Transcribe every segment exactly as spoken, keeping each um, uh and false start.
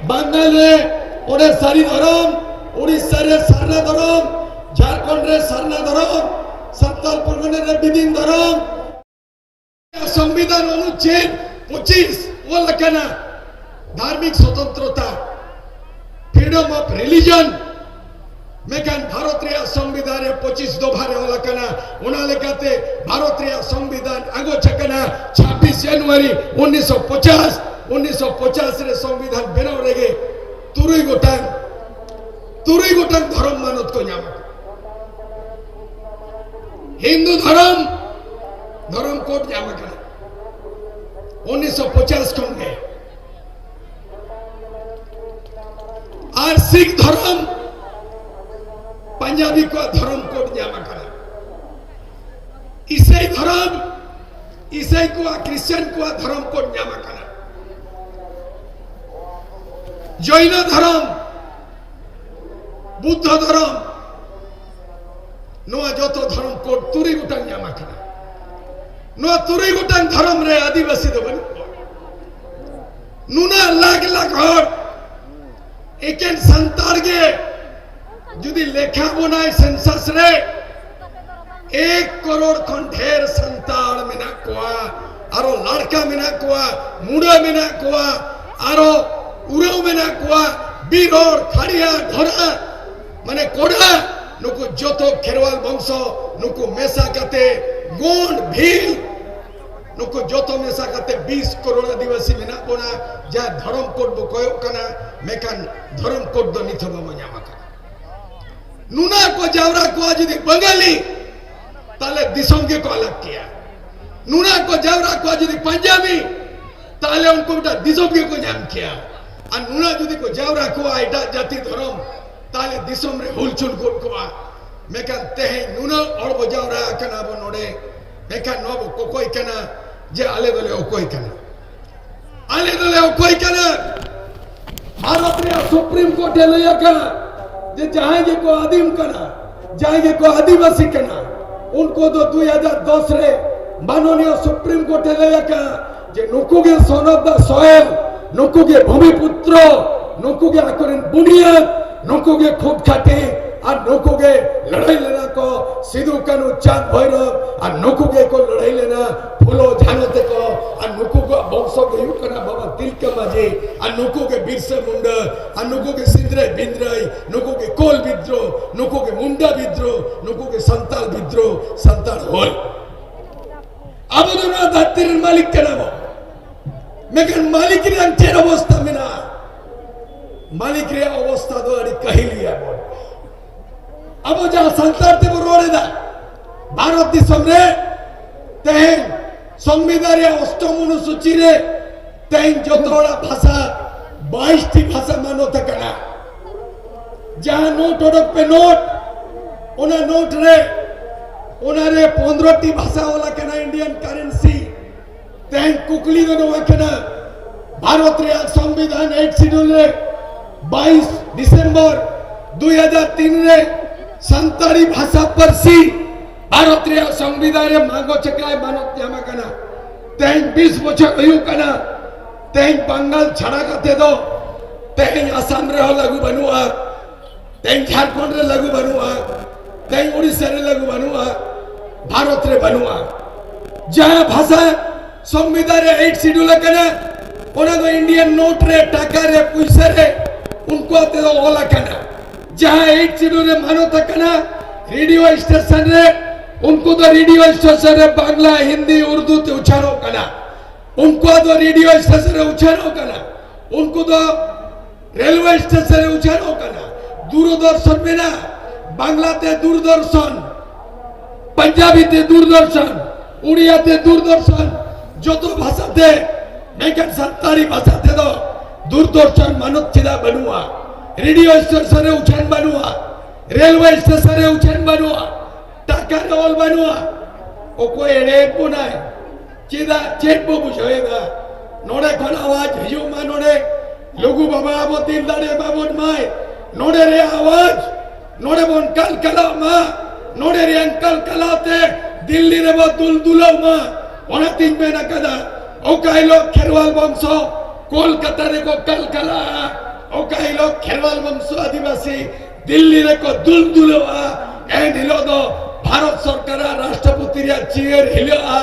ᱵᱟᱝᱜᱟᱞ ᱨᱮ ᱚᱸᱰᱮ ᱥᱟᱹᱨᱤ ᱫᱷᱚᱨᱚᱢ, ᱩᱲᱤᱥᱥᱟ ᱨᱮ ᱥᱟᱨᱱᱟ ᱫᱷᱚᱨᱚᱢ, ᱡᱷᱟᱲᱠᱷᱚᱸᱰ ᱨᱮ ᱥᱟᱨᱱᱟ ᱫᱷᱚᱨᱚᱢ, ᱥᱟᱱᱛᱟᱞ ᱯᱚᱨᱜᱚᱱᱟ ᱨᱮ ᱵᱤᱫᱤᱱ ᱫᱷᱚᱨᱚᱢ᱾ ᱥᱚᱝᱵᱤᱫᱷᱟᱱ ᱚᱱᱩᱪᱷᱮᱫ ᱯᱚᱸᱪᱤᱥ ᱚᱞ ᱟᱠᱟᱱᱟ, ᱫᱷᱟᱨᱢᱤᱠ ᱥᱚᱛᱚᱱᱛᱨᱚᱛᱟ, freedom of religion᱾ ᱢᱮᱱᱠᱷᱟᱱ ᱵᱷᱟᱨᱚᱛ ᱨᱮᱭᱟᱜ ᱥᱚᱝᱵᱤᱫᱷᱟᱱ ᱨᱮ ᱯᱚᱸᱪᱤᱥ ᱫᱚᱯᱷᱟ ᱨᱮ ᱚᱞ ᱟᱠᱟᱱᱟ᱾ ᱚᱱᱟ ᱞᱮᱠᱟᱛᱮ ᱵᱷᱟᱨᱚᱛ ᱨᱮᱭᱟᱜ ᱥᱚᱝᱵᱤᱫᱷᱟᱱ ᱟᱸᱜᱚᱪ ᱟᱠᱟᱱᱟ ᱪᱷᱟᱵᱵᱤᱥ ᱡᱟᱱᱩᱣᱟᱨᱤ ᱩᱱᱤᱥᱥᱚ ᱯᱚᱪᱟᱥ᱾ ᱩᱱᱤᱥᱥᱚ ᱯᱚᱪᱟᱥ ᱨᱮ ᱥᱚᱝᱵᱤᱫᱷᱟᱱ ᱵᱮᱱᱟᱣ ᱨᱮᱜᱮ ᱛᱩᱨᱩᱭ ᱜᱚᱴᱟᱝ, ᱛᱩᱨᱩᱭ ᱜᱚᱴᱟᱝ ᱫᱷᱚᱨᱚᱢ ᱢᱟᱱᱚᱛ ᱠᱚ ᱧᱟᱢ ᱟᱠᱟᱫᱟ᱾ ᱦᱤᱱᱫᱩ ᱫᱷᱚᱨᱚᱢ, ᱫᱷᱚᱨᱚᱢ ᱠᱳᱰ ᱧᱟᱢ ᱟᱠᱟᱱᱟ ᱩᱱᱤᱥᱥᱚ ᱯᱚᱪᱟᱥ ᱠᱷᱚᱱ ᱜᱮ᱾ ᱟᱨ ᱥᱤᱠᱷ ᱫᱷᱚᱨᱚᱢ, ᱯᱟᱧᱡᱟᱵᱤ ᱠᱚᱣᱟᱜ ᱫᱷᱚᱨᱚᱢ ᱠᱳᱰ ᱧᱟᱢ ᱟᱠᱟᱱᱟ᱾ ᱤᱥᱟᱹᱭ ᱫᱷᱚᱨᱚᱢ, ᱤᱥᱟᱹᱭ ᱠᱚᱣᱟᱜ, ᱠᱷᱨᱤᱥᱪᱟᱱ ᱠᱚᱣᱟᱜ ᱫᱷᱚᱨᱚᱢ ᱠᱳᱰ ᱧᱟᱢ ᱟᱠᱟᱱᱟ᱾ ᱡᱚᱭᱱᱚ ᱫᱷᱚᱨᱚᱢ, ᱵᱩᱫᱫᱷᱚ ᱫᱷᱚᱨᱚᱢ, ᱱᱚᱣᱟ ᱡᱚᱛᱚ ᱫᱷᱚᱨᱚᱢ ᱠᱳᱰ ᱛᱩᱨᱩᱭ ᱜᱚᱴᱟᱝ ᱧᱟᱢ ᱟᱠᱟᱱᱟ᱾ ᱱᱚᱣᱟ ᱛᱩᱨᱩᱭ ᱜᱚᱴᱟᱝ ᱫᱷᱚᱨᱚᱢ ᱨᱮ ᱟᱹᱫᱤᱵᱟᱹᱥᱤ ᱫᱚ ᱵᱟᱹᱱᱩᱜ ᱠᱚᱣᱟ᱾ ᱱᱩᱱᱟᱹᱜ ᱞᱟᱠᱷ ᱞᱟᱠᱷ ᱦᱚᱲ, ᱮᱠᱮᱱ ᱥᱟᱱᱛᱟᱲ ᱜᱮ ᱡᱩᱫᱤ ᱞᱮᱠᱷᱟ ᱵᱚᱱᱟᱭ ᱥᱮᱱᱥᱟᱥ ᱨᱮ, ᱮᱠ ᱠᱚᱨᱳᱲ ᱠᱷᱚᱱ ᱰᱷᱮᱨ ᱥᱟᱱᱛᱟᱲ ᱢᱮᱱᱟᱜ ᱠᱚᱣᱟ, ᱟᱨᱚ ᱞᱟᱲᱠᱟ ᱢᱮᱱᱟᱜ ᱠᱚᱣᱟ, ᱢᱩᱰᱟᱹ ᱢᱮᱱᱟᱜ ᱠᱚᱣᱟ, ᱟᱨᱚ ᱩᱨᱟᱹᱣ ᱢᱮᱱᱟᱜ ᱠᱚᱣᱟ, ᱵᱤᱨ ᱦᱚᱲ, ᱠᱷᱟᱲᱤᱭᱟ, ᱰᱷᱚᱨᱟ, ᱢᱟᱱᱮ ᱠᱚᱲᱟ, ᱱᱩᱠᱩ ᱡᱚᱛᱚ ᱠᱷᱮᱨᱣᱟᱞ ᱵᱚᱝᱥᱚ, ᱱᱩᱠᱩ ᱢᱮᱥᱟ ᱠᱟᱛᱮ ᱜᱳᱸᱰ, ᱵᱷᱤᱞ, ᱱᱩᱠᱩ ᱡᱚᱛᱚ ᱢᱮᱥᱟ ᱠᱟᱛᱮ ᱵᱤᱥ ᱠᱚᱨᱳᱲ ᱟᱹᱫᱤᱵᱟᱹᱥᱤ ᱢᱮᱱᱟᱜ ᱵᱚᱱᱟ, ᱡᱟᱦᱟᱸ ᱫᱷᱚᱨᱚᱢ ᱠᱳᱰ ᱵᱚ ᱠᱚᱭᱚᱜ ᱠᱟᱱᱟ, ᱢᱮᱱᱠᱷᱟᱱ ᱫᱷᱚᱨᱚᱢ ᱠᱳᱰ ᱫᱚ ᱱᱤᱛ ᱦᱚᱸ ᱵᱟᱵᱚ ᱧᱟᱢ ᱟᱠᱟᱫᱟ᱾ ᱱᱩᱱᱟᱹᱜ ᱠᱚ ᱡᱟᱣᱨᱟ ᱠᱚᱣᱟ ᱡᱩᱫᱤ ᱵᱟᱝᱜᱟᱞᱤ, ᱛᱟᱦᱞᱮ ᱫᱤᱥᱚᱢ ᱜᱮᱠᱚ ᱟᱞᱟᱜ ᱠᱮᱭᱟ᱾ ᱱᱩᱱᱟᱹᱜ ᱠᱚ ᱡᱟᱣᱨᱟ ᱠᱚᱣᱟ ᱡᱩᱫᱤ ᱯᱟᱧᱡᱟᱵᱤ, ᱛᱟᱦᱞᱮ ᱩᱱᱠᱩ ᱢᱤᱫᱴᱟᱝ ᱫᱤᱥᱚᱢ ᱜᱮᱠᱚ ᱧᱟᱢ ᱠᱮᱭᱟ᱾ ᱟᱨ ᱱᱩᱱᱟᱹᱜ ᱡᱩᱫᱤ ᱠᱚ ᱡᱟᱣᱨᱟ ᱠᱚᱣᱟ ᱮᱴᱟᱜ ᱡᱟᱹᱛᱤ ᱫᱷᱚᱨᱚᱢ, ᱛᱟᱦᱞᱮ ᱫᱤᱥᱚᱢ ᱨᱮ ᱦᱩᱞᱪᱩᱞ ᱜᱚᱫ ᱠᱚᱜᱼᱟ᱾ ᱢᱮᱱᱠᱷᱟᱱ ᱛᱮᱦᱮᱧ ᱱᱩᱱᱟᱹᱜ ᱦᱚᱲ ᱵᱚ ᱡᱟᱣᱨᱟ ᱟᱠᱟᱱᱟ ᱵᱚ ᱱᱚᱰᱮ, ᱢᱮᱱᱠᱷᱟᱱ ᱱᱚᱣᱟ ᱵᱚ ᱠᱚᱠᱚᱭ ᱠᱟᱱᱟ ᱡᱮ ᱟᱞᱮ ᱫᱚᱞᱮ ᱚᱠᱚᱭ ᱠᱟᱱᱟ? ᱟᱞᱮ ᱫᱚᱞᱮ ᱚᱠᱚᱭ ᱠᱟᱱᱟ? ᱵᱷᱟᱨᱚᱛ ᱨᱮᱭᱟᱜ ᱥᱩᱯᱨᱤᱢ ᱠᱳᱨᱴ ᱮ ᱞᱟᱹᱭ ᱟᱠᱟᱱᱟ ᱡᱮ ᱡᱟᱦᱟᱸᱭ ᱜᱮᱠᱚ ᱟᱹᱫᱤᱢ ᱠᱟᱱᱟ, ᱡᱟᱦᱟᱸᱭ ᱜᱮᱠᱚ ᱟᱹᱫᱤᱵᱟᱹᱥᱤ ᱠᱟᱱᱟ, ᱩᱱᱠᱩ ᱫᱚ ᱫᱩᱭ ᱦᱟᱡᱟᱨ ᱫᱚᱥ ᱨᱮ ᱢᱟᱱᱚᱱᱤᱭᱚ ᱥᱩᱯᱨᱤᱢ ᱠᱳᱨᱴ ᱮ ᱞᱟᱹᱭ ᱟᱠᱟᱱᱟ ᱡᱮ ᱱᱩᱠᱩ ᱜᱮ son of the soil, ᱱᱩᱠᱩ ᱜᱮ ᱵᱷᱩᱢᱤ ᱯᱩᱛᱨᱚ, ᱱᱩᱠᱩ ᱜᱮ ᱟᱠᱚᱨᱮᱱ ᱵᱩᱱᱤᱭᱟᱹᱫ, ᱱᱩᱠᱩ ᱜᱮ ᱠᱷᱩᱸᱴ ᱠᱷᱟᱹᱴᱤ, ᱟᱨ ᱱᱩᱠᱩ ᱜᱮ ᱞᱟᱹᱲᱦᱟᱹᱭ ᱞᱮᱱᱟ ᱠᱚ ᱥᱤᱫᱩ, ᱠᱟᱹᱱᱦᱩ, ᱪᱟᱸᱫᱽ, ᱵᱷᱳᱭᱨᱚᱵ, ᱟᱨ ᱱᱩᱠᱩ ᱜᱮ ᱠᱚ ᱞᱟᱹᱲᱦᱟᱹᱭ ᱞᱮᱱᱟ ᱯᱷᱩᱞᱳ, ᱡᱷᱟᱱᱳ ᱛᱮᱠᱚ, ᱟᱨ ᱱᱩᱠᱩ ᱠᱚᱣᱟᱜ ᱵᱚᱝᱥᱚ ᱜᱮ ᱦᱩᱭᱩᱜ ᱠᱟᱱᱟ ᱵᱟᱵᱟ ᱛᱤᱞᱠᱟᱹ ᱢᱟᱹᱡᱷᱤ, ᱟᱨ ᱱᱩᱠᱩ ᱜᱮ ᱵᱤᱨᱥᱟᱹ ᱢᱩᱱᱰᱟᱹ, ᱟᱨ ᱱᱩᱠᱩ ᱜᱮ ᱥᱤᱝᱨᱟᱹᱭ ᱵᱤᱸᱫᱨᱟᱹᱭ, ᱱᱩᱠᱩ ᱜᱮ ᱠᱳᱞ ᱵᱤᱫᱽᱫᱨᱳᱦ, ᱱᱩᱠᱩ ᱜᱮ ᱢᱩᱱᱰᱟ ᱵᱤᱫᱽᱫᱨᱳᱦ, ᱱᱩᱠᱩ ᱜᱮ ᱥᱟᱱᱛᱟᱲ ᱵᱤᱫᱽᱫᱨᱳᱦ, ᱥᱟᱱᱛᱟᱲ ᱦᱩᱞ᱾ ᱟᱵᱚ ᱫᱚ ᱱᱚᱣᱟ ᱫᱷᱟᱹᱨᱛᱤ ᱨᱮᱱ ᱢᱟᱹᱞᱤᱠ ᱠᱟᱱᱟ ᱵᱚ, ᱢᱮᱱᱠᱷᱟᱱ ᱢᱟᱹᱞᱤᱠ ᱨᱮᱭᱟᱜ ᱪᱮᱫ ᱚᱵᱚᱥᱛᱟ ᱢᱮᱱᱟᱜᱼᱟ? ᱢᱟᱹᱞᱤᱠ ᱨᱮᱭᱟᱜ ᱚᱵᱚᱥᱛᱟ ᱫᱚ ᱟᱹᱰᱤ ᱠᱟᱹᱦᱤᱞ ᱜᱮᱭᱟ ᱵᱚᱱ᱾ ᱟᱵᱚ ᱡᱟᱦᱟᱸ ᱥᱟᱱᱛᱟᱲ ᱛᱮᱵᱚ ᱨᱚᱲ ᱮᱫᱟ, ᱵᱷᱟᱨᱚᱛ ᱫᱤᱥᱚᱢ ᱨᱮ ᱛᱮᱦᱮᱧ ᱥᱚᱝᱵᱤᱫᱷᱟᱱ ᱨᱮᱭᱟᱜ ᱚᱥᱴᱚᱢ ᱚᱱᱩᱥᱩᱪᱤ ᱨᱮ ᱛᱮᱦᱮᱧ ᱡᱚᱛᱚ ᱦᱚᱲᱟᱜ ᱵᱷᱟᱥᱟ ᱵᱟᱭᱤᱥ ᱴᱤ ᱵᱷᱟᱥᱟ ᱢᱟᱱᱚᱛ ᱟᱠᱟᱱᱟ᱾ ᱡᱟᱦᱟᱸ ᱱᱳᱴ ᱚᱰᱚᱠ ᱯᱮ, ᱱᱳᱴ, ᱚᱱᱟ ᱱᱳᱴ ᱨᱮ, ᱚᱱᱟ ᱨᱮ ᱯᱚᱱᱫᱽᱨᱚ ᱴᱤ ᱵᱷᱟᱥᱟ ᱚᱞ ᱟᱠᱟᱱᱟ, ᱤᱱᱰᱤᱭᱟᱱ ᱠᱟᱨᱮᱱᱥᱤ᱾ ᱛᱮᱦᱮᱧ ᱠᱩᱠᱞᱤ ᱫᱚ ᱱᱚᱣᱟ ᱠᱟᱱᱟ, ᱵᱷᱟᱨᱚᱛ ᱨᱮᱭᱟᱜ ᱥᱚᱝᱵᱤᱫᱷᱟᱱ ᱮᱭᱤᱴ ᱥᱤᱰᱩᱞ ᱨᱮ ᱵᱟᱭᱤᱥ ᱰᱤᱥᱮᱢᱵᱚᱨ ᱫᱩᱭ ᱦᱟᱡᱟᱨ ᱛᱤᱱ ᱨᱮ ᱥᱟᱱᱛᱟᱲᱤ ᱵᱷᱟᱥᱟ ᱯᱟᱹᱨᱥᱤ ᱵᱷᱟᱨᱚᱛ ᱨᱮᱭᱟᱜ ᱥᱚᱝᱵᱤᱫᱷᱟᱱ ᱨᱮ ᱢᱟᱜᱚ ᱪᱮᱠᱟᱭ ᱢᱟᱱᱚᱛ ᱧᱟᱢ ᱟᱠᱟᱱᱟ᱾ ᱛᱮᱦᱮᱧ ᱵᱤᱥ ᱵᱚᱪᱷᱚᱨ ᱦᱩᱭᱩᱜ ᱠᱟᱱᱟ᱾ ᱛᱮᱦᱮᱧ ᱵᱟᱝᱜᱟᱞ ᱪᱷᱟᱲᱟ ᱠᱟᱛᱮ ᱫᱚ ᱛᱮᱦᱮᱧ ᱟᱥᱟᱢ ᱨᱮᱦᱚᱸ ᱞᱟᱹᱜᱩ ᱵᱟᱹᱱᱩᱜᱼᱟ, ᱛᱮᱦᱮᱧ ᱡᱷᱟᱲᱠᱷᱚᱸᱰ ᱨᱮ ᱞᱟᱹᱜᱩ ᱵᱟᱹᱱᱩᱜᱼᱟ, ᱛᱮᱦᱮᱧ ᱩᱲᱤᱥᱥᱟ ᱨᱮ ᱞᱟᱹᱜᱩ ᱵᱟᱹᱱᱩᱜᱼᱟ, ᱵᱷᱟᱨᱚᱛ ᱨᱮ ᱵᱟᱹᱱᱩᱜᱼᱟ᱾ ᱡᱟᱦᱟᱸ ᱵᱷᱟᱥᱟ ᱥᱚᱝᱵᱤᱫᱷᱟᱱ ᱨᱮ ᱮᱭᱤᱴ ᱥᱤᱰᱩᱞ ᱟᱠᱟᱱᱟ, ᱚᱱᱟ ᱫᱚ ᱤᱱᱰᱤᱭᱟᱱ ᱱᱳᱴ ᱨᱮ, ᱴᱟᱠᱟ ᱨᱮ, ᱯᱩᱭᱥᱟᱹ ᱨᱮ ᱩᱱᱠᱩᱣᱟᱜ ᱛᱮᱫᱚ ᱚᱞ ᱟᱠᱟᱱᱟ᱾ ᱡᱟᱦᱟᱸ ᱮᱭᱤᱴ ᱥᱤᱰᱩᱞ ᱨᱮ ᱢᱟᱱᱚᱛ ᱟᱠᱟᱱᱟ, ᱨᱮᱰᱤᱭᱳ ᱥᱴᱮᱥᱚᱱ ᱨᱮ, ᱩᱱᱠᱩ ᱫᱚ ᱨᱮᱰᱤᱭᱳ ᱥᱴᱮᱥᱚᱱ ᱨᱮ ᱵᱟᱝᱞᱟ, ᱦᱤᱱᱫᱤ, ᱩᱨᱫᱩ ᱛᱮ ᱩᱪᱷᱟᱹᱱᱚᱜ ᱠᱟᱱᱟ᱾ ᱩᱱᱠᱩᱣᱟᱜ ᱫᱚ ᱨᱮᱰᱤᱭᱳ ᱥᱴᱮᱥᱚᱱ ᱨᱮ ᱩᱪᱷᱟᱹᱱᱚᱜ ᱠᱟᱱᱟ᱾ ᱩᱱᱠᱩ ᱫᱚ ᱨᱮᱞᱣᱮ ᱥᱴᱮᱥᱚᱱ ᱨᱮ ᱩᱪᱷᱟᱹᱱᱚᱜ ᱠᱟᱱᱟ᱾ ᱫᱩᱨᱚᱫᱚᱨᱥᱚᱱ ᱢᱮᱱᱟᱜᱼᱟ, ᱵᱟᱝᱞᱟ ᱛᱮ ᱫᱩᱨᱫᱚᱨᱥᱚᱱ, ᱯᱟᱧᱡᱟᱵᱤ ᱛᱮ ᱫᱩᱨᱫᱚᱨᱥᱚᱱ, ᱩᱲᱤᱭᱟ ᱛᱮ ᱫᱩᱨᱫᱚᱨᱥᱚᱱ, ᱡᱚᱛᱚ ᱵᱷᱟᱥᱟ ᱛᱮ᱾ ᱢᱮᱱᱠᱷᱟᱱ ᱥᱟᱱᱛᱟᱲᱤ ᱵᱷᱟᱥᱟ ᱛᱮᱫᱚ ᱫᱩᱨᱫᱚᱨᱥᱚᱱ ᱢᱟᱱᱚᱛ ᱪᱮᱫᱟᱜ ᱵᱟᱹᱱᱩᱜᱼᱟ? ᱨᱮᱰᱤᱭᱳ ᱥᱴᱮᱥᱚᱱ ᱨᱮ ᱩᱪᱷᱟᱹᱱ ᱵᱟᱹᱱᱩᱜᱼᱟ, ᱨᱮᱞᱣᱮ ᱥᱴᱮᱥᱚᱱ ᱨᱮ ᱩᱪᱷᱟᱹᱱ ᱵᱟᱹᱱᱩᱜᱼᱟ, ᱴᱟᱠᱟ ᱨᱮ ᱚᱞ ᱵᱟᱹᱱᱩᱜᱼᱟ᱾ ᱚᱠᱚᱭ ᱮᱲᱮᱭᱮᱫ ᱵᱚᱱᱟᱭ? ᱪᱮᱫᱟᱜ, ᱪᱮᱫ ᱵᱚ ᱵᱩᱡᱷᱟᱹᱣᱮᱫᱟ? ᱱᱚᱰᱮ ᱠᱷᱚᱱ ᱟᱣᱟᱡ ᱦᱤᱡᱩᱜ ᱢᱟ, ᱱᱚᱰᱮ ᱞᱩᱜᱩ ᱵᱟᱵᱟ ᱟᱵᱚ ᱫᱤᱞ ᱫᱟᱲᱮ ᱮᱢᱟ ᱵᱚᱱ ᱢᱟᱭ᱾ ᱱᱚᱰᱮ ᱨᱮᱭᱟᱜ ᱟᱣᱟᱡ, ᱱᱚᱰᱮ ᱵᱚᱱ ᱠᱟᱞᱠᱟᱞᱟᱜ ᱢᱟ, ᱱᱚᱰᱮ ᱨᱮᱭᱟᱜ ᱠᱟᱞᱠᱟᱞᱟᱣ ᱛᱮ ᱫᱤᱞᱞᱤ ᱨᱮᱵᱚ ᱫᱩᱞ ᱫᱩᱞᱟᱹᱣ ᱢᱟ᱾ ᱚᱱᱟᱛᱤᱧ ᱢᱮᱱ ᱟᱠᱟᱫᱟ, ᱚᱠᱟ ᱦᱤᱞᱳᱜ ᱠᱷᱮᱨᱣᱟᱞ ᱵᱚᱝᱥᱚ ᱠᱳᱞᱠᱟᱛᱟ ᱨᱮᱠᱚ ᱠᱟᱞᱠᱟᱞᱟᱜᱼᱟ, ᱦᱤᱞᱳᱜ ᱠᱷᱮᱨᱣᱟᱞ ᱵᱚᱝᱥᱚ ᱟᱹᱫᱤᱵᱟᱹᱥᱤ ᱫᱤᱞᱞᱤ ᱨᱮᱠᱚ ᱫᱩᱞ ᱫᱩᱞᱟᱹᱜᱼᱟ, ᱮᱱ ᱦᱤᱞᱳᱜ ᱫᱚ ᱵᱷᱟᱨᱚᱛ ᱥᱚᱨᱠᱟᱨᱟᱜ ᱨᱟᱥᱴᱨᱚᱯᱚᱛᱤ ᱨᱮᱭᱟᱜ ᱪᱤᱭᱟᱹᱨ ᱦᱤᱞᱟᱹᱜᱼᱟ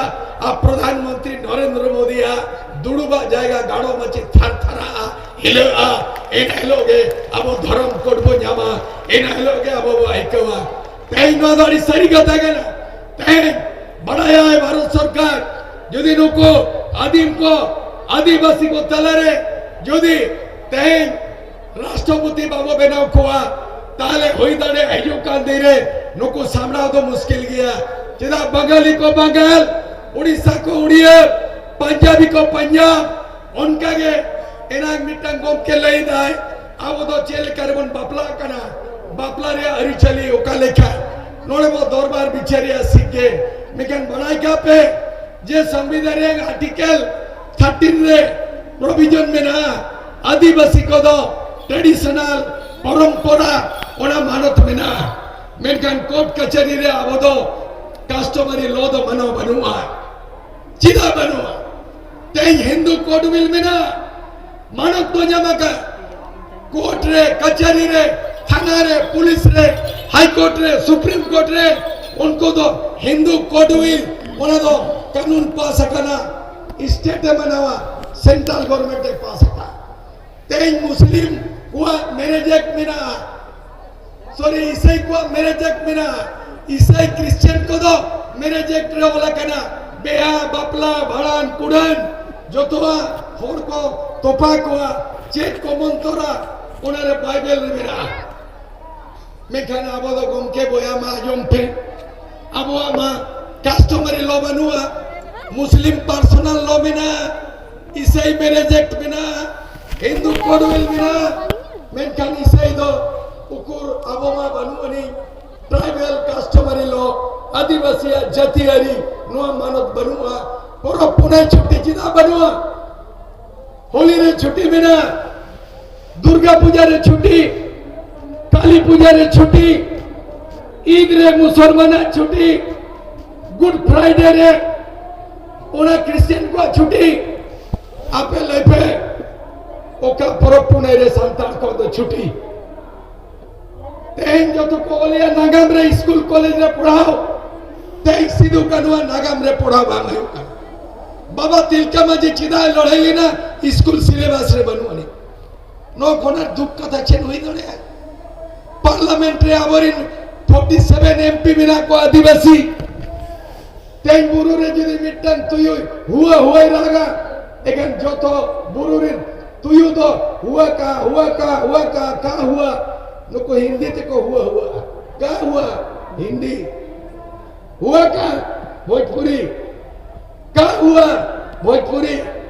ᱟᱨ ᱯᱨᱚᱫᱷᱟᱱ ᱢᱚᱱᱛᱨᱤ ᱱᱚᱨᱮᱱᱫᱨᱚ ᱢᱳᱫᱤᱭᱟᱜ ᱫᱩᱲᱩᱵᱟᱜ ᱡᱟᱭᱜᱟ ᱜᱟᱲᱚ ᱢᱟᱹᱪᱤ ᱛᱷᱟᱨ ᱛᱷᱟᱨᱟᱜᱼᱟ, ᱦᱤᱞᱟᱹᱜᱼᱟ᱾ ᱮᱱ ᱦᱤᱞᱳᱜ ᱜᱮ ᱟᱵᱚ ᱫᱷᱚᱨᱚᱢ ᱠᱳᱰ ᱵᱚ ᱧᱟᱢᱟ, ᱮᱱ ᱦᱤᱞᱳᱜ ᱜᱮ ᱟᱵᱚ ᱵᱚ ᱟᱹᱭᱠᱟᱹᱣᱟ᱾ ᱛᱮᱦᱮᱧ ᱱᱚᱣᱟ ᱫᱚ ᱟᱹᱰᱤ ᱥᱟᱹᱨᱤ ᱠᱟᱛᱷᱟ ᱠᱟᱱᱟ᱾ ᱛᱮᱦᱮᱧ ᱵᱟᱲᱟᱭᱟᱭ ᱵᱷᱟᱨᱚᱛ ᱥᱚᱨᱠᱟᱨ, ᱡᱩᱫᱤ ᱱᱩᱠᱩ ᱟᱹᱫᱤᱢ ᱠᱚ, ᱟᱹᱫᱤᱵᱟᱹᱥᱤ ᱠᱚ ᱛᱟᱞᱟᱨᱮ ᱡᱩᱫᱤ ᱛᱮᱦᱮᱧ ᱨᱟᱥᱴᱨᱚᱯᱚᱛᱤ ᱵᱟᱵᱚ ᱵᱮᱱᱟᱣ ᱠᱚᱣᱟ, ᱛᱟᱦᱞᱮ ᱦᱩᱭ ᱫᱟᱲᱮᱭᱟᱜᱼᱟ ᱦᱤᱡᱩᱜ ᱠᱟᱱ ᱫᱤᱱ ᱨᱮ ᱱᱩᱠᱩ ᱥᱟᱢᱲᱟᱣ ᱫᱚ ᱢᱩᱥᱠᱤᱞ ᱜᱮᱭᱟ᱾ ᱪᱮᱫᱟᱜ? ᱵᱟᱝᱜᱟᱞᱤ ᱠᱚ ᱵᱟᱝᱜᱟᱞ, ᱩᱲᱤᱥᱥᱟ ᱠᱚ ᱩᱲᱤᱭᱟ, ᱯᱟᱧᱡᱟᱵᱤ ᱠᱚ ᱯᱟᱧᱡᱟᱵ᱾ ᱚᱱᱠᱟᱜᱮ ᱮᱱᱟᱝ ᱢᱤᱫᱴᱟᱝ ᱜᱚᱢᱠᱮ ᱞᱟᱹᱭᱫᱟᱭ, ᱟᱵᱚ ᱫᱚ ᱪᱮᱫ ᱞᱮᱠᱟ ᱨᱮᱵᱚᱱ ᱵᱟᱯᱞᱟᱜ ᱠᱟᱱᱟ, ᱵᱟᱯᱞᱟ ᱨᱮᱭᱟᱜ ᱟᱹᱨᱤᱪᱟᱹᱞᱤ ᱚᱠᱟ ᱞᱮᱠᱟ, ᱱᱚᱰᱮ ᱵᱚ ᱫᱚᱨᱵᱟᱨ ᱵᱤᱪᱟᱹᱨᱮᱭᱟ ᱥᱤᱠᱮ᱾ ᱢᱮᱱᱠᱷᱟᱱ ᱵᱟᱲᱟᱭ ᱠᱟᱜ ᱯᱮ ᱡᱮ ᱥᱚᱝᱵᱤᱫᱷᱟᱱ ᱨᱮᱭᱟᱜ ᱟᱨᱴᱤᱠᱮᱞ ᱛᱷᱟᱨᱴᱤᱱ ᱨᱮ ᱯᱨᱚᱵᱷᱤᱡᱚᱱ ᱢᱮᱱᱟᱜᱼᱟ, ᱟᱹᱫᱤᱵᱟᱹᱥᱤ ᱠᱚᱫᱚ ᱴᱨᱮᱰᱤᱥᱚᱱᱟᱞ ᱯᱚᱨᱚᱢᱯᱚᱨᱟ ᱚᱱᱟ ᱢᱟᱱᱚᱛ ᱢᱮᱱᱟᱜᱼᱟ᱾ ᱢᱮᱱᱠᱷᱟᱱ ᱠᱳᱨᱴ ᱠᱟᱪᱷᱟᱹᱨᱤ ᱨᱮ ᱟᱵᱚ ᱫᱚ ᱠᱟᱥᱴᱚᱢᱟᱨᱤ ᱞᱚ ᱫᱚ ᱢᱟᱱᱟᱣ ᱵᱟᱹᱱᱩᱜᱼᱟ᱾ ᱪᱮᱫᱟᱜ ᱵᱟᱹᱱᱩᱜᱼᱟ? ᱛᱮᱦᱮᱧ ᱦᱤᱱᱫᱩ ᱠᱳᱰ ᱵᱤᱞ ᱢᱮᱱᱟᱜᱼᱟ, ᱢᱟᱱᱚᱛ ᱠᱚ ᱧᱟᱢ ᱟᱠᱟᱫ᱾ ᱠᱳᱨᱴ ᱨᱮ, ᱠᱟᱪᱷᱟᱨᱤ ᱨᱮ, ᱛᱷᱟᱱᱟ ᱨᱮ, ᱯᱩᱞᱤᱥ ᱨᱮ, ᱦᱟᱭ ᱠᱳᱨᱴ ᱨᱮ, ᱥᱩᱯᱨᱤᱢ ᱠᱳᱨᱴ ᱨᱮ ᱩᱱᱠᱩ ᱫᱚ ᱦᱤᱱᱫᱩ ᱠᱳᱰ ᱵᱤᱞ, ᱚᱱᱟ ᱫᱚ ᱠᱟᱹᱱᱩᱱ ᱯᱟᱥ ᱟᱠᱟᱱᱟ, ᱥᱴᱮᱴ ᱮ ᱢᱟᱱᱟᱣᱟ, ᱥᱮᱱᱴᱨᱟᱞ ᱜᱚᱵᱷᱚᱨᱱᱢᱮᱱᱴ ᱮ ᱯᱟᱥ ᱟᱠᱟᱫ᱾ ᱛᱮᱦᱮᱧ ᱢᱩᱥᱞᱤᱢ ᱠᱚᱣᱟᱜ ᱢᱮᱨᱮᱡᱽ ᱮᱠᱴ ᱢᱮᱱᱟᱜᱼᱟ, ᱥᱚᱨᱤ, ᱤᱥᱟᱹᱭ ᱠᱚᱣᱟᱜ ᱢᱮᱨᱮᱡᱽ ᱮᱠᱴ ᱢᱮᱱᱟᱜᱼᱟ᱾ ᱤᱥᱟᱹᱭ ᱠᱨᱤᱥᱪᱤᱭᱟᱱ ᱠᱚᱫᱚ ᱢᱮᱨᱮᱡᱽ ᱮᱠᱴ ᱨᱮ ᱚᱞ ᱟᱠᱟᱱᱟ, ᱵᱮᱦᱟ, ᱵᱟᱯᱞᱟ, ᱵᱷᱟᱸᱰᱟᱱ, ᱠᱩᱰᱟᱹᱱ, ᱡᱚᱛᱚᱣᱟᱜ ᱦᱚᱲ ᱠᱚ ᱛᱚᱯᱟ ᱠᱚᱣᱟ, ᱪᱮᱫ ᱠᱚ ᱢᱚᱱᱛᱚᱨᱟ, ᱚᱱᱟᱨᱮ ᱵᱟᱭᱵᱮᱞ ᱨᱮ ᱢᱮᱱᱟᱜᱼᱟ᱾ ᱢᱮᱱᱠᱷᱟᱱ ᱟᱵᱚ ᱫᱚ ᱜᱚᱢᱠᱮ ᱵᱚᱭᱦᱟ ᱢᱟ ᱟᱸᱡᱚᱢ ᱯᱮ, ᱟᱵᱚᱣᱟᱜ ᱢᱟ ᱠᱟᱥᱴᱚᱢᱟᱨᱤ ᱞᱚ ᱵᱟᱹᱱᱩᱜᱼᱟ, ᱢᱩᱥᱞᱤᱢ ᱯᱟᱨᱥᱚᱱᱟᱞ ᱞᱚ ᱢᱮᱱᱟᱜᱼᱟ, ᱤᱥᱟᱹᱭ ᱢᱮᱨᱮᱡᱽ ᱮᱠᱴ ᱢᱮᱱᱟᱜᱼᱟ, ᱦᱤᱱᱫᱩ ᱠᱳᱰ ᱵᱤᱞ ᱢᱮᱱᱟᱜᱼᱟ, ᱢᱮᱱᱠᱷᱟᱱ ᱤᱥᱟᱹᱭ ᱫᱚ ᱩᱠᱩᱨ ᱟᱵᱚ ᱢᱟ ᱵᱟᱹᱱᱩᱜ ᱟᱹᱱᱤᱡ᱾ ᱴᱨᱟᱭᱵᱟᱞ ᱠᱟᱥᱴᱚᱢᱟᱨᱤ ᱞᱚ, ᱟᱹᱫᱤᱵᱟᱹᱥᱤᱭᱟᱜ ᱡᱟᱹᱛᱤᱭᱟᱹᱨᱤ, ᱱᱚᱣᱟ ᱢᱟᱱᱚᱛ ᱵᱟᱹᱱᱩᱜᱼᱟ᱾ ᱯᱚᱨᱚᱵᱽ ᱯᱩᱱᱟᱹᱭ ᱪᱷᱩᱴᱤ ᱪᱮᱫᱟᱜ ᱵᱟᱹᱱᱩᱜᱼᱟ? ᱦᱳᱞᱤ ᱨᱮ ᱪᱷᱩᱴᱤ ᱢᱮᱱᱟᱜᱼᱟ, ᱫᱩᱨᱜᱟ ᱯᱩᱡᱟ ᱨᱮ ᱪᱷᱩᱴᱤ, ᱠᱟᱞᱤ ᱯᱩᱡᱟ ᱨᱮ ᱪᱷᱩᱴᱤ, ᱤᱫ ᱨᱮ ᱢᱩᱥᱚᱞᱢᱟᱱᱟᱜ ᱪᱷᱩᱴᱤ, ᱜᱩᱰ ᱯᱷᱨᱟᱭᱰᱮ ᱨᱮ ᱚᱱᱟ ᱠᱨᱤᱥᱪᱤᱭᱟᱱ ᱠᱚᱣᱟᱜ ᱪᱷᱩᱴᱤ᱾ ᱟᱯᱮ ᱞᱟᱹᱭ ᱯᱮ, ᱚᱠᱟ ᱯᱚᱨᱚᱵᱽ ᱯᱩᱱᱟᱹᱭ ᱨᱮ ᱥᱟᱱᱛᱟᱲ ᱠᱚᱣᱟᱜ ᱫᱚ ᱪᱷᱩᱴᱤ? ᱛᱮᱦᱮᱧ ᱡᱚᱛᱚ ᱠᱚ ᱚᱞᱮᱜᱼᱟ ᱱᱟᱜᱟᱢ ᱨᱮ, ᱥᱠᱩᱞ ᱠᱚᱞᱮᱡᱽ ᱨᱮ ᱯᱟᱲᱦᱟᱣ᱾ ᱛᱮᱦᱮᱧ ᱥᱤᱫᱩ ᱠᱟᱹᱱᱦᱩᱣᱟᱜ ᱱᱟᱜᱟᱢ ᱨᱮ ᱯᱟᱲᱦᱟᱣ ᱵᱟᱝ ᱦᱩᱭᱩᱜ ᱠᱟᱱᱟ᱾ ᱵᱟᱵᱟ ᱛᱤᱞᱠᱟᱹ ᱢᱟᱹᱡᱷᱤ ᱪᱮᱫᱟᱜ ᱮ ᱞᱟᱹᱲᱦᱟᱹᱭ ᱞᱮᱱᱟ, ᱥᱠᱩᱞ ᱥᱤᱞᱮᱵᱟᱥ ᱨᱮ ᱵᱟᱹᱱᱩᱜ ᱟᱹᱱᱤᱡ᱾ ᱱᱚᱣᱟ ᱠᱷᱚᱱᱟᱜ ᱫᱩᱠ ᱠᱟᱛᱷᱟ ᱪᱮᱫ ᱦᱩᱭ ᱫᱟᱲᱮᱭᱟᱜᱼᱟ? ᱯᱟᱨᱞᱟᱢᱮᱱᱴ ᱨᱮ ᱟᱵᱚᱨᱮᱱ ᱯᱷᱳᱨᱴᱤ ᱥᱮᱵᱷᱮᱱ ᱮᱢᱯᱤ ᱢᱮᱱᱟᱜ ᱠᱚᱣᱟ ᱟᱹᱫᱤᱵᱟᱹᱥᱤ᱾ ᱛᱮᱦᱮᱧ ᱵᱩᱨᱩ ᱨᱮ ᱡᱩᱫᱤ ᱢᱤᱫᱴᱟᱝ ᱛᱩᱭᱩᱭ ᱦᱩᱣᱟᱹ ᱦᱩᱣᱟᱹᱭ ᱨᱟᱜᱟ, ᱮᱱᱠᱷᱟᱱ ᱡᱚᱛᱚ ᱵᱩᱨᱩ ᱨᱮᱱ ᱛᱩᱭᱩ ᱫᱚ ᱦᱩᱣᱟᱹ ᱠᱟ, ᱦᱩᱣᱟᱹ ᱠᱟ, ᱦᱩᱣᱟᱹ ᱠᱟ, ᱠᱟ ᱦᱩᱣᱟ᱾ ᱱᱩᱠᱩ ᱦᱤᱱᱫᱤ ᱛᱮᱠᱚ ᱦᱩᱣᱟᱹ ᱦᱩᱣᱟᱹᱜᱼᱟ᱾ ᱠᱟ ᱦᱩᱣᱟ, ᱦᱤᱱᱫᱤ᱾ ᱦᱩᱣᱟᱹ ᱠᱟ, ᱵᱷᱳᱡᱽᱯᱩᱨᱤ᱾ ᱠᱟ ᱦᱩᱣᱟ, ᱵᱷᱳᱡᱽᱯᱩᱨᱤ᱾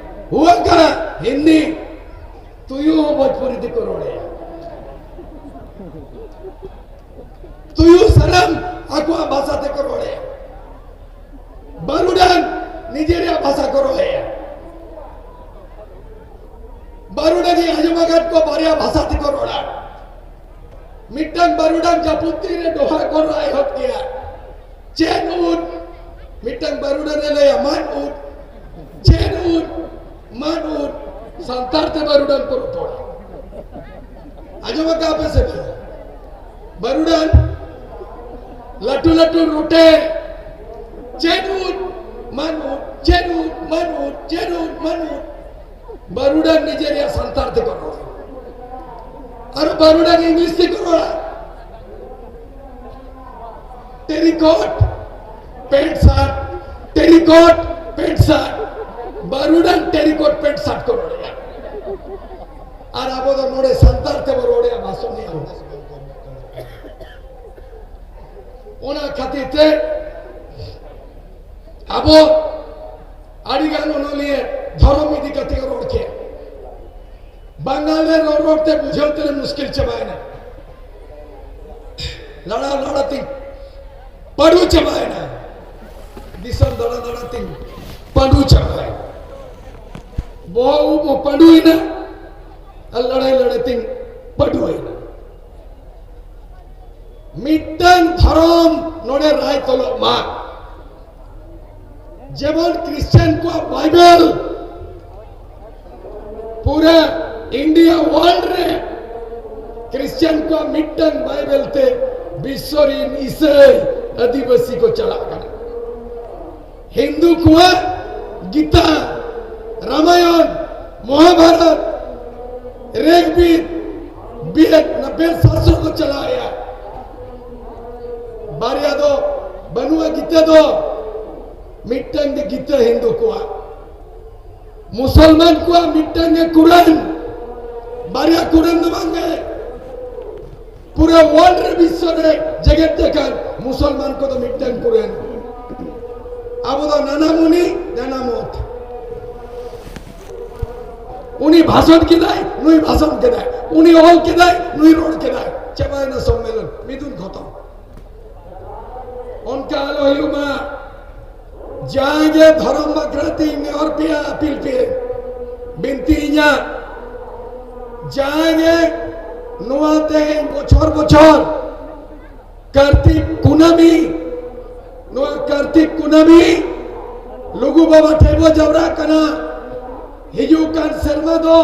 ᱦᱩᱣᱟᱹ ᱠᱟ, ᱦᱤᱱᱫᱤ᱾ ᱛᱩᱭᱩ ᱦᱚᱸ ᱵᱷᱳᱡᱽᱯᱩᱨᱤ ᱛᱮᱠᱚ ᱨᱚᱲᱮᱭᱟ᱾ ᱛᱩᱭᱩ ᱥᱟᱱᱟᱢ ᱟᱠᱚᱣᱟᱜ ᱵᱷᱟᱥᱟ ᱛᱮᱠᱚ ᱨᱚᱲᱮᱭᱟ᱾ ᱵᱟᱹᱨᱩᱰᱟᱝ ᱱᱤᱡᱮᱨᱟᱜ ᱵᱷᱟᱥᱟ ᱠᱚ ᱨᱚᱲᱮᱭᱟ᱾ ᱵᱟᱹᱨᱩᱰᱟᱝ ᱤᱧ ᱟᱸᱡᱚᱢ ᱟᱠᱟᱫ ᱠᱚ ᱵᱟᱨᱭᱟ ᱵᱷᱟᱥᱟ ᱛᱮᱠᱚ ᱨᱚᱲᱟ᱾ ᱢᱤᱫᱴᱟᱝ ᱵᱟᱹᱨᱩᱰᱟᱝ ᱡᱟᱹᱯᱩᱫ ᱫᱤᱱ ᱨᱮ ᱰᱚᱦᱟ ᱠᱚ ᱨᱟᱜ ᱮᱦᱚᱵ ᱠᱮᱭᱟ, "ᱪᱮᱫ ᱩᱫ?" ᱢᱤᱫᱴᱟᱝ ᱵᱟᱹᱨᱩᱰᱟᱝ ᱮ ᱞᱟᱹᱭᱟ, "ᱢᱟᱫ ᱩᱫ, ᱪᱮᱫ ᱩᱫ, ᱢᱟᱫ ᱩᱫ", ᱥᱟᱱᱛᱟᱲ ᱛᱮ ᱵᱟᱹᱨᱩᱰᱟᱝ ᱠᱚ ᱨᱚᱯᱚᱲᱟ᱾ ᱟᱸᱡᱚᱢ ᱟᱠᱟᱫ ᱯᱮ ᱥᱮ ᱵᱟᱝ? ᱵᱟᱹᱨᱩᱰᱟᱝ, ᱞᱟᱹᱴᱩ ᱞᱟᱹᱴᱩ ᱨᱚᱴᱮ, "ᱪᱮᱫ ᱩᱫ, ᱢᱟᱫ ᱩᱫ, ᱪᱮᱫ ᱩᱫ, ᱢᱟᱫ ᱩᱫ, ᱪᱮᱫ ᱩᱫ, ᱢᱟᱫ ᱩᱫ", ᱵᱟᱹᱨᱩᱰᱟᱝ ᱱᱤᱡᱮ ᱨᱮᱭᱟᱜ ᱥᱟᱱᱛᱟᱲ ᱛᱮᱠᱚ ᱨᱚᱲᱟ᱾ ᱟᱨ ᱵᱟᱹᱨᱩᱰᱟᱝ ᱤᱝᱞᱤᱥ ᱛᱮᱠᱚ ᱨᱚᱲᱟ᱾ Terrycot pant shirt, terrycot pant shirt, ᱵᱟᱹᱨᱩᱰᱟᱝ ᱴᱮᱨᱤᱠᱚᱴ ᱯᱮᱱᱴ ᱥᱟᱨᱴ ᱠᱚ ᱨᱚᱲᱮᱜᱼᱟ᱾ ᱟᱨ ᱟᱵᱚ ᱫᱚ ᱱᱚᱰᱮ ᱥᱟᱱᱛᱟᱲ ᱛᱮᱵᱚ ᱨᱚᱲᱮᱜᱼᱟ, ᱵᱷᱟᱥᱚᱱᱤᱭᱟᱹ ᱦᱚᱲ᱾ ᱚᱱᱟ ᱠᱷᱟᱹᱛᱤᱨ ᱛᱮ ᱟᱵᱚ ᱟᱹᱰᱤ ᱜᱟᱱ ᱚᱱᱚᱞᱤᱭᱟᱹ ᱫᱷᱚᱨᱚᱢ ᱤᱫᱤ ᱠᱟᱛᱮ ᱠᱚ ᱨᱚᱲ ᱠᱮᱫ᱾ ᱵᱟᱝᱜᱟᱞ ᱨᱮ ᱨᱚᱲ ᱨᱚᱲ ᱛᱮ ᱵᱩᱡᱷᱟᱹᱣ ᱛᱮᱞᱮ ᱢᱩᱥᱠᱤᱞ ᱪᱟᱵᱟᱭᱮᱱᱟ᱾ ᱞᱟᱲᱟ ᱞᱟᱲᱟ ᱛᱤᱧ ᱯᱟᱹᱰᱩ ᱪᱟᱵᱟᱭᱮᱱᱟ᱾ ᱫᱤᱥᱚᱢ ᱫᱟᱬᱟ ᱫᱟᱬᱟ ᱛᱤᱧ ᱯᱟᱹᱰᱩ ᱪᱟᱵᱟᱭᱮᱱᱟ᱾ ᱵᱚᱦᱚᱜ ᱩᱵ ᱦᱚᱸ ᱯᱟᱹᱰᱩᱭᱮᱱᱟ ᱟᱨ ᱞᱟᱲᱟᱭ ᱞᱟᱲᱟᱭ ᱛᱤᱧ ᱯᱟᱹᱰᱩᱭᱮᱱᱟ᱾ ᱢᱤᱫᱴᱟᱝ ᱫᱷᱚᱨᱚᱢ ᱱᱚᱰᱮ ᱨᱟᱭ ᱛᱚᱞᱚᱜ ᱢᱟ᱾ ᱡᱮᱢᱚᱱ ᱠᱷᱨᱤᱥᱪᱟᱱ ᱠᱚᱣᱟᱜ ᱵᱟᱭᱵᱮᱞ ᱯᱩᱨᱟᱹ ᱤᱱᱰᱤᱭᱟ ᱣᱟᱨᱞᱰ ᱨᱮ ᱠᱷᱨᱤᱥᱪᱟᱱ ᱠᱚᱣᱟᱜ ᱢᱤᱫᱴᱟᱝ ᱵᱟᱭᱵᱮᱞ ᱛᱮ ᱵᱤᱥᱥᱚ ᱨᱤᱱ ᱤᱥᱟᱹᱭ ᱟᱹᱫᱤᱵᱟᱹᱥᱤ ᱠᱚ ᱪᱟᱞᱟᱜ ᱠᱟᱱᱟ᱾ ᱦᱤᱱᱫᱩ ᱠᱚᱣᱟᱜ ᱜᱤᱛᱟ, ᱨᱟᱢᱟᱭᱚᱱ, ᱢᱚᱦᱟᱵᱷᱟᱨᱚᱛ, ᱨᱮᱜᱽᱵᱤᱫ, ᱵᱮᱫ, ᱚᱱᱟ ᱵᱮᱫ ᱥᱟᱥᱛᱨᱚ ᱠᱚ ᱪᱟᱞᱟᱣᱮᱜᱼᱟ᱾ ᱵᱟᱨᱭᱟ ᱫᱚ ᱵᱟᱹᱱᱩᱜᱼᱟ ᱜᱤᱛᱟ ᱫᱚ, ᱢᱤᱫᱴᱟᱝ ᱜᱮ ᱜᱤᱛᱟ ᱦᱤᱱᱫᱩ ᱠᱚᱣᱟᱜ᱾ ᱢᱩᱥᱚᱞᱢᱟᱱ ᱠᱚᱣᱟᱜ ᱢᱤᱫᱴᱟᱝ ᱜᱮ ᱠᱩᱨᱟᱱ, ᱵᱟᱨᱭᱟ ᱠᱩᱨᱟᱱ ᱫᱚ ᱵᱟᱝ ᱜᱮ᱾ ᱯᱩᱨᱟᱹ ᱣᱟᱨᱞᱰ ᱨᱮ, ᱵᱤᱥᱥᱚ ᱨᱮ, ᱡᱮᱜᱮᱛ ᱡᱟᱠᱟᱛ ᱢᱩᱥᱚᱞᱢᱟᱱ ᱠᱚᱫᱚ ᱢᱤᱫᱴᱟᱝ ᱠᱩᱨᱟᱱ᱾ ᱟᱵᱚ ᱫᱚ ᱱᱟᱱᱟ ᱢᱩᱱᱤ, ᱱᱟᱱᱟ ᱢᱚᱛ᱾ ᱩᱱᱤ ᱵᱷᱟᱥᱚᱱ ᱠᱮᱫᱟᱭ, ᱱᱩᱭ ᱵᱷᱟᱥᱚᱱ ᱠᱮᱫᱟᱭ, ᱩᱱᱤ ᱚᱞ ᱠᱮᱫᱟᱭ, ᱱᱩᱭ ᱨᱚᱲ ᱠᱮᱫᱟᱭ, ᱪᱟᱵᱟᱭᱮᱱᱟ ᱥᱚᱢᱢᱮᱞᱚᱱ, ᱢᱤᱫᱩᱱ ᱠᱷᱚᱛᱚᱢ᱾ ᱚᱱᱠᱟ ᱟᱞᱚ ᱦᱩᱭᱩᱜ ᱢᱟ᱾ ᱡᱟᱦᱟᱸᱭ ᱜᱮ ᱫᱷᱚᱨᱚᱢ ᱵᱟᱠᱷᱨᱟ ᱛᱮ ᱤᱧ ᱱᱮᱦᱚᱨ ᱯᱮᱭᱟ, ᱟᱹᱯᱤᱞ ᱯᱮ, ᱵᱤᱱᱛᱤ ᱤᱧᱟᱹᱜ, ᱡᱟᱦᱟᱸᱭ ᱜᱮ ᱱᱚᱣᱟ ᱛᱮᱦᱮᱧ ᱵᱚᱪᱷᱚᱨ ᱵᱚᱪᱷᱚᱨ ᱠᱟᱨᱛᱤᱠ ᱠᱩᱱᱟᱹᱢᱤ, ᱱᱚᱣᱟ ᱠᱟᱨᱛᱤᱠ ᱠᱩᱱᱟᱹᱢᱤ ᱞᱩᱜᱩ ᱵᱟᱵᱟ ᱴᱷᱮᱱ ᱵᱚ ᱡᱟᱣᱨᱟᱜ ᱠᱟᱱᱟ᱾ ᱦᱤᱡᱩᱜ ᱠᱟᱱ ᱥᱮᱨᱢᱟ ᱫᱚ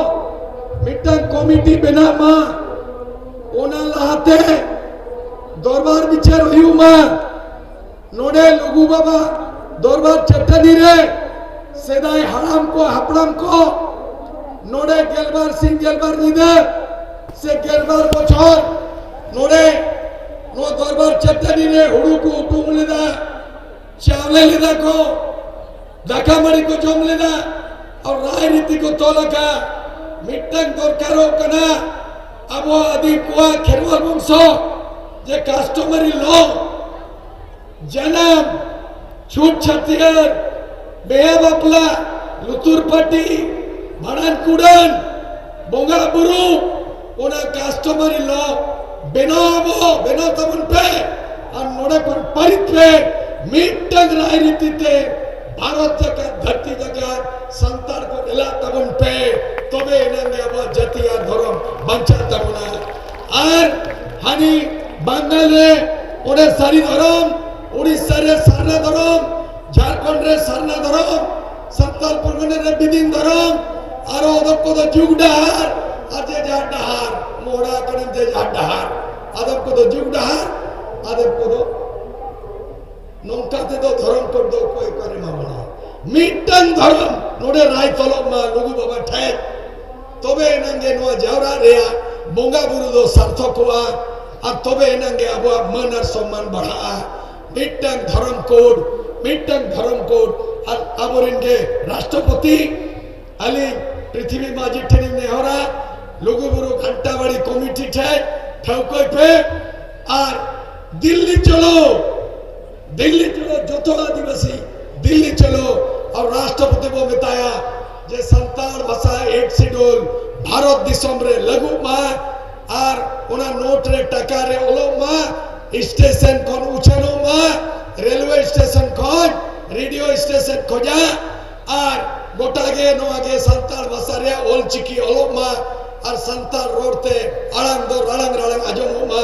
ᱢᱤᱫᱴᱟᱝ ᱠᱚᱢᱤᱴᱤ ᱵᱮᱱᱟᱜ ᱢᱟ, ᱚᱱᱟ ᱞᱟᱦᱟᱛᱮ ᱫᱚᱨᱵᱟᱨ ᱵᱤᱪᱟᱹᱨ ᱦᱩᱭᱩᱜ ᱢᱟ᱾ ᱱᱚᱰᱮ ᱞᱩᱜᱩ ᱵᱟᱵᱟ ᱫᱚᱨᱵᱟᱨ ᱪᱟᱹᱴᱟᱹᱱᱤ ᱨᱮ ᱥᱮᱫᱟᱭ ᱦᱟᱲᱟᱢ ᱠᱚ, ᱦᱟᱯᱲᱟᱢ ᱠᱚ ᱱᱚᱰᱮ ᱜᱮᱞᱵᱟᱨ ᱥᱤᱧ ᱜᱮᱞᱵᱟᱨ ᱧᱤᱫᱟᱹ ᱥᱮ ᱜᱮᱞᱵᱟᱨ ᱵᱚᱪᱷᱚᱨ ᱱᱚᱰᱮ ᱱᱚᱣᱟ ᱫᱚᱨᱵᱟᱨ ᱪᱟᱹᱴᱟᱹᱱᱤ ᱨᱮ ᱦᱩᱲᱩ ᱠᱚ ᱩᱰᱩᱝ ᱞᱮᱫᱟ, ᱪᱟᱣᱞᱮ ᱞᱮᱫᱟ ᱠᱚ, ᱫᱟᱠᱟ ᱢᱟᱹᱲᱤ ᱠᱚ ᱡᱚᱢ ᱞᱮᱫᱟ, ᱟᱨ ᱨᱟᱭᱨᱤᱛᱤ ᱠᱚ ᱛᱚᱞ ᱟᱠᱟᱫ᱾ ᱢᱤᱫᱴᱟᱝ ᱫᱚᱨᱠᱟᱨᱚᱜ ᱠᱟᱱᱟ ᱟᱵᱚ ᱟᱹᱫᱤᱢ ᱠᱚᱣᱟᱜ ᱠᱷᱮᱨᱣᱟᱞ ᱵᱚᱝᱥᱚ, ᱡᱮ customary law, ᱡᱟᱱᱟᱢ, ᱪᱷᱩᱛ ᱪᱷᱟᱹᱴᱭᱟᱹᱨ, ᱵᱤᱦᱟᱹ ᱵᱟᱯᱞᱟ, ᱞᱩᱛᱩᱨ ᱯᱟᱹᱴᱤ, ᱵᱷᱟᱸᱰᱟᱱ ᱠᱩᱲᱟᱹᱱ, ᱵᱚᱸᱜᱟ ᱵᱩᱨᱩ, ᱚᱱᱟ customary law ᱵᱮᱱᱟᱣ ᱟᱵᱚ, ᱵᱮᱱᱟᱣ ᱛᱟᱵᱚᱱ ᱯᱮ᱾ ᱟᱨ ᱱᱚᱰᱮ ᱠᱷᱚᱱ ᱯᱟᱹᱨᱤᱛ ᱯᱮ, ᱢᱤᱫᱴᱟᱝ ᱨᱟᱭᱨᱤᱛᱤ ᱛᱮ ᱵᱷᱟᱨᱚᱛ ᱡᱟᱠᱟᱛ, ᱫᱷᱟᱹᱨᱛᱤ ᱡᱟᱠᱟᱛ ᱥᱟᱱᱛᱟᱲ ᱠᱚ ᱮᱞᱟᱜ ᱛᱟᱵᱚᱱ ᱯᱮ, ᱛᱚᱵᱮ ᱮᱱᱟᱝ ᱜᱮ ᱟᱵᱚᱣᱟᱜ ᱡᱟᱹᱛᱤ ᱟᱨ ᱫᱷᱚᱨᱚᱢ ᱵᱟᱧᱪᱟᱜ ᱛᱟᱵᱚᱱᱟ᱾ ᱟᱨ ᱦᱟᱹᱱᱤ ᱵᱟᱝᱜᱟᱞ ᱨᱮ ᱚᱸᱰᱮ ᱥᱟᱹᱨᱤ ᱫᱷᱚᱨᱚᱢ, ᱩᱲᱤᱥᱥᱟ ᱨᱮ ᱥᱟᱨᱱᱟ ᱫᱷᱚᱨᱚᱢ, ᱡᱷᱟᱲᱠᱷᱚᱸᱰ ᱨᱮ ᱥᱟᱨᱱᱟ ᱫᱷᱚᱨᱚᱢ, ᱥᱟᱱᱛᱟᱲ ᱯᱚᱨᱜᱚᱱᱟ ᱨᱮ ᱵᱤᱫᱤᱱ ᱫᱷᱚᱨᱚᱢ, ᱟᱨᱚ ᱚᱫᱚᱠ ᱠᱚᱫᱚ ᱡᱩᱜᱽ ᱰᱟᱦᱟᱨ, ᱟᱨ ᱡᱮ ᱡᱟᱦᱟᱸ ᱰᱟᱦᱟᱨ, ᱢᱚᱦᱰᱟ ᱠᱟᱱᱟ ᱡᱮ ᱡᱟᱦᱟᱸ ᱰᱟᱦᱟᱨ, ᱟᱫᱚᱢ ᱠᱚᱫᱚ ᱡᱩᱜᱽ ᱰᱟᱦᱟᱨ, ᱟᱫᱚᱢ ᱠᱚᱫᱚ ᱱᱚᱝᱠᱟ ᱛᱮᱫᱚ ᱫᱷᱚᱨᱚᱢ ᱠᱳᱰ ᱫᱚ ᱚᱠᱚᱭ ᱚᱠᱟᱨᱮ ᱮᱢᱟ ᱵᱚᱱᱟ? ᱢᱤᱫᱴᱟᱝ ᱫᱷᱚᱨᱚᱢ ᱱᱚᱰᱮ ᱨᱟᱭ ᱛᱚᱞᱚᱜ ᱢᱟ ᱞᱩᱜᱩ ᱵᱟᱵᱟ ᱴᱷᱮᱱ, ᱛᱚᱵᱮ ᱮᱱᱟᱝ ᱜᱮ ᱱᱚᱣᱟ ᱡᱟᱣᱨᱟ ᱨᱮᱭᱟᱜ ᱵᱚᱸᱜᱟ ᱵᱩᱨᱩ ᱫᱚ ᱥᱟᱨᱛᱷᱚᱠᱚᱜᱼᱟ, ᱟᱨ ᱛᱚᱵᱮ ᱮᱱᱟᱝ ᱜᱮ ᱟᱵᱚᱣᱟᱜ ᱢᱟᱹᱱ ᱟᱨ ᱥᱚᱢᱢᱟᱱ ᱵᱟᱲᱦᱟᱜᱼᱟ᱾ ᱢᱤᱫᱴᱟᱝ ᱫᱷᱚᱨᱚᱢ ᱠᱳᱰ, ᱢᱤᱫᱴᱟᱝ ᱫᱷᱚᱨᱚᱢ ᱠᱳᱰ, ᱟᱨ ᱟᱵᱚᱨᱮᱱ ᱜᱮ ᱨᱟᱥᱴᱨᱚᱯᱚᱛᱤ ᱟᱹᱞᱤᱧ ᱯᱨᱤᱛᱷᱤᱵᱤ ᱢᱟᱹᱡᱷᱤ ᱴᱷᱮᱱᱤᱧ ᱱᱮᱦᱚᱨᱟ, ᱞᱩᱜᱩᱵᱩᱨᱩ ᱜᱷᱟᱱᱴᱟᱵᱟᱲᱤ ᱠᱚᱢᱤᱴᱤ ᱴᱷᱮᱱ ᱴᱷᱟᱹᱣᱠᱟᱹᱭ ᱯᱮ ᱟᱨ ᱫᱤᱞᱞᱤ ᱪᱚᱞᱚ, ᱫᱤᱞᱞᱤ ᱪᱚᱞᱚ, ᱡᱚᱛᱚ ᱟᱹᱫᱤᱵᱟᱹᱥᱤ ᱫᱤᱞᱞᱤ ᱪᱚᱞᱚ᱾ ᱟᱨ ᱨᱟᱥᱴᱨᱚᱯᱚᱛᱤ ᱵᱚ ᱢᱮᱛᱟᱭᱟ ᱡᱮ ᱥᱟᱱᱛᱟᱲ ᱵᱷᱟᱥᱟ ᱮᱭᱤᱴ ᱥᱤᱰᱩᱞ ᱵᱷᱟᱨᱚᱛ ᱫᱤᱥᱚᱢ ᱨᱮ ᱞᱟᱹᱜᱩᱜ ᱢᱟ ᱟᱨ ᱚᱱᱟ ᱱᱳᱴ ᱨᱮ ᱴᱟᱠᱟ ᱨᱮ ᱚᱞᱚᱜ ᱢᱟ, ᱥᱴᱮᱥᱚᱱ ᱠᱷᱚᱱ ᱩᱪᱷᱟᱹᱱᱚᱜ ᱢᱟ, ᱨᱮᱞᱣᱮ ᱥᱴᱮᱥᱚᱱ ᱠᱷᱚᱱ, ᱨᱮᱰᱤᱭᱳ ᱥᱴᱮᱥᱚᱱ ᱠᱷᱚᱱᱟᱜ, ᱟᱨ ᱜᱚᱴᱟ ᱜᱮ ᱱᱚᱣᱟ ᱜᱮ ᱥᱟᱱᱛᱟᱲ ᱵᱷᱟᱥᱟ ᱨᱮᱭᱟᱜ ᱚᱞ ᱪᱤᱠᱤ ᱚᱞᱚᱜ ᱢᱟ ᱟᱨ ᱥᱟᱱᱛᱟᱲ ᱨᱚᱲ ᱛᱮ ᱟᱲᱟᱝ ᱫᱚ ᱨᱟᱲᱟᱝ ᱨᱟᱲᱟᱝ ᱟᱸᱡᱚᱢᱚᱜ ᱢᱟ᱾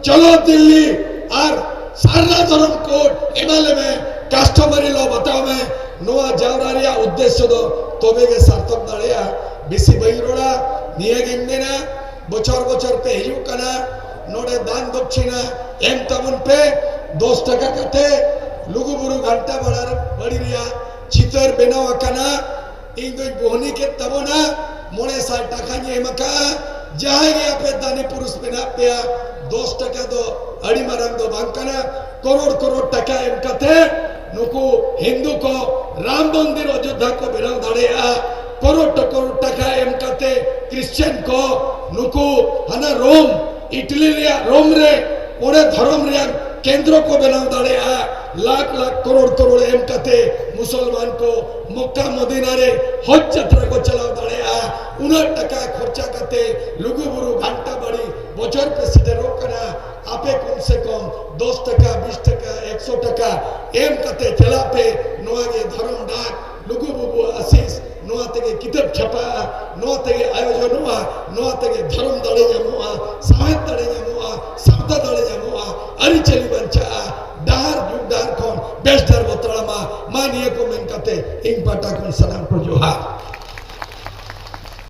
ᱪᱚᱞᱚ ᱫᱤᱞᱞᱤ ᱟᱨ ᱥᱟᱨᱱᱟ ᱫᱷᱚᱨᱚᱢ ᱠᱳᱰ ᱮᱢᱟ ᱞᱮᱢᱮ, ᱠᱟᱥᱴᱚᱢᱟᱨᱤ ᱞᱚ ᱵᱟᱛᱟᱣ ᱢᱮ᱾ ᱱᱚᱣᱟ ᱡᱟᱣᱨᱟ ᱨᱮᱭᱟᱜ ᱩᱫᱽᱫᱮᱥᱥᱚ ᱫᱚ ᱛᱚᱵᱮ ᱜᱮ ᱥᱟᱨᱛᱷᱚᱠ ᱫᱟᱲᱮᱭᱟᱜᱼᱟ᱾ ᱵᱮᱥᱤ ᱵᱟᱹᱧ ᱨᱚᱲᱟ, ᱱᱤᱭᱟᱹ ᱜᱤᱧ ᱢᱮᱱᱟ, ᱵᱚᱪᱷᱚᱨ ᱵᱚᱪᱷᱚᱨ ᱯᱮ ᱦᱤᱡᱩᱜ ᱠᱟᱱᱟ, ᱱᱚᱰᱮ ᱫᱟᱱ ᱫᱚᱠᱷᱤᱱᱟ ᱮᱢ ᱛᱟᱵᱚᱱ ᱯᱮ, ᱫᱚᱥ ᱴᱟᱠᱟ ᱠᱟᱛᱮ ᱞᱩᱜᱩᱵᱩᱨᱩ ᱜᱷᱟᱱᱴᱟ ᱵᱟᱲᱟ ᱨᱮ, ᱵᱟᱲᱤ ᱨᱮᱭᱟᱜ ᱪᱤᱛᱟᱹᱨ ᱵᱮᱱᱟᱣ ᱟᱠᱟᱱᱟ᱾ ᱤᱧ ᱫᱚᱧ ᱵᱚᱦᱱᱤ ᱠᱮᱫ ᱛᱟᱵᱚᱱᱟ, ᱢᱚᱬᱮ ᱥᱟᱭ ᱴᱟᱠᱟᱧ ᱮᱢ ᱟᱠᱟᱫᱼᱟ᱾ ᱡᱟᱦᱟᱸᱭ ᱜᱮ ᱟᱯᱮ ᱫᱟᱱᱤ ᱯᱩᱨᱩᱥ ᱢᱮᱱᱟᱜ ᱯᱮᱭᱟ, ᱫᱚᱥ ᱴᱟᱠᱟ ᱫᱚ ᱟᱹᱰᱤ ᱢᱟᱨᱟᱝ ᱫᱚ ᱵᱟᱝ ᱠᱟᱱᱟ᱾ ᱠᱚᱨᱳᱲ ᱠᱚᱨᱳᱲ ᱴᱟᱠᱟ ᱮᱢ ᱠᱟᱛᱮ ᱱᱩᱠᱩ ᱦᱤᱱᱫᱩ ᱠᱚ ᱨᱟᱢ ᱢᱚᱱᱫᱤᱨ ᱚᱡᱳᱫᱽᱫᱷᱟ ᱠᱚ ᱵᱮᱱᱟᱣ ᱫᱟᱲᱮᱭᱟᱜᱼᱟ᱾ ᱠᱚᱨᱳᱲ ᱠᱚᱨᱳᱲ ᱴᱟᱠᱟ ᱮᱢ ᱠᱟᱛᱮ ᱠᱨᱤᱥᱪᱤᱭᱟᱱ ᱠᱚ ᱱᱩᱠᱩ ᱦᱟᱱᱟ ᱨᱳᱢ, ᱤᱴᱞᱤ ᱨᱮᱭᱟᱜ ᱨᱳᱢ ᱨᱮ ᱚᱸᱰᱮ ᱫᱷᱚᱨᱚᱢ ᱨᱮᱭᱟᱜ ᱠᱮᱱᱫᱨᱚ ᱠᱚ ᱵᱮᱱᱟᱣ ᱫᱟᱲᱮᱭᱟᱜᱼᱟ᱾ ᱞᱟᱠᱷ ᱞᱟᱠᱷ ᱠᱚᱨᱳᱲ ᱠᱚᱨᱳᱲ ᱮᱢ ᱠᱟᱛᱮ ᱢᱩᱥᱚᱞᱢᱟᱱ ᱠᱚ ᱢᱚᱠᱠᱟ ᱢᱚᱫᱤᱱᱟ ᱨᱮ ᱦᱚᱡᱽ ᱡᱟᱛᱨᱟ ᱠᱚ ᱪᱟᱞᱟᱣ ᱫᱟᱲᱮᱭᱟᱜᱼᱟ᱾ ᱩᱱᱟᱹᱜ ᱴᱟᱠᱟ ᱠᱷᱚᱨᱪᱟ ᱠᱟᱛᱮ ᱞᱩᱜᱩᱵᱩᱨᱩ ᱜᱷᱟᱱᱴᱟ ᱵᱟᱲᱤ ᱵᱚᱪᱷᱚᱨ ᱯᱮ ᱥᱮᱴᱮᱨᱚᱜ ᱠᱟᱱᱟ᱾ ᱟᱯᱮ ᱠᱚᱢ ᱥᱮ ᱠᱚᱢ ᱫᱚᱥ ᱴᱟᱠᱟ, ᱵᱤᱥ ᱴᱟᱠᱟ, ᱮᱠᱥᱚ ᱴᱟᱠᱟ ᱮᱢ ᱠᱟᱛᱮ ᱪᱟᱞᱟᱜ ᱯᱮ᱾ ᱱᱚᱣᱟ ᱜᱮ ᱫᱷᱚᱨᱚᱢ ᱰᱟᱠ, ᱞᱩᱜᱩ ᱵᱟᱵᱩᱣᱟᱜ ᱟᱥᱤᱥ, ᱱᱚᱣᱟ ᱛᱮᱜᱮ ᱠᱤᱛᱟᱹᱵ ᱪᱷᱟᱯᱟᱜᱼᱟ, ᱱᱚᱣᱟ ᱛᱮᱜᱮ ᱟᱭᱳᱡᱚᱱᱚᱜᱼᱟ, ᱱᱚᱣᱟ ᱛᱮᱜᱮ ᱫᱷᱚᱨᱚᱢ ᱫᱟᱲᱮ ᱧᱟᱢᱚᱜᱼᱟ, ᱥᱟᱶᱦᱮᱫ ᱫᱟᱲᱮ ᱧᱟᱢᱚᱜᱼᱟ, ᱥᱟᱶᱛᱟ ᱫᱟᱲᱮ ᱧᱟᱢᱚᱜᱼᱟ, ᱟᱹᱨᱤᱪᱟᱹᱞᱤ ᱵᱟᱧᱪᱟᱜᱼᱟ, ᱰᱟᱦᱟᱨ ᱡᱩᱜᱽ ᱰᱟᱦᱟᱨ ᱠᱷᱚᱱ ᱵᱮᱥ ᱰᱟᱦᱟᱨ ᱵᱚ ᱛᱟᱲᱟᱢᱟ᱾ ᱢᱟ ᱱᱤᱭᱟᱹ ᱠᱚ ᱢᱮᱱ ᱠᱟᱛᱮ ᱤᱧ ᱯᱟᱦᱴᱟ ᱠᱷᱚᱱ ᱥᱟᱱᱟᱢ ᱠᱚ ᱡᱚᱦᱟᱨ᱾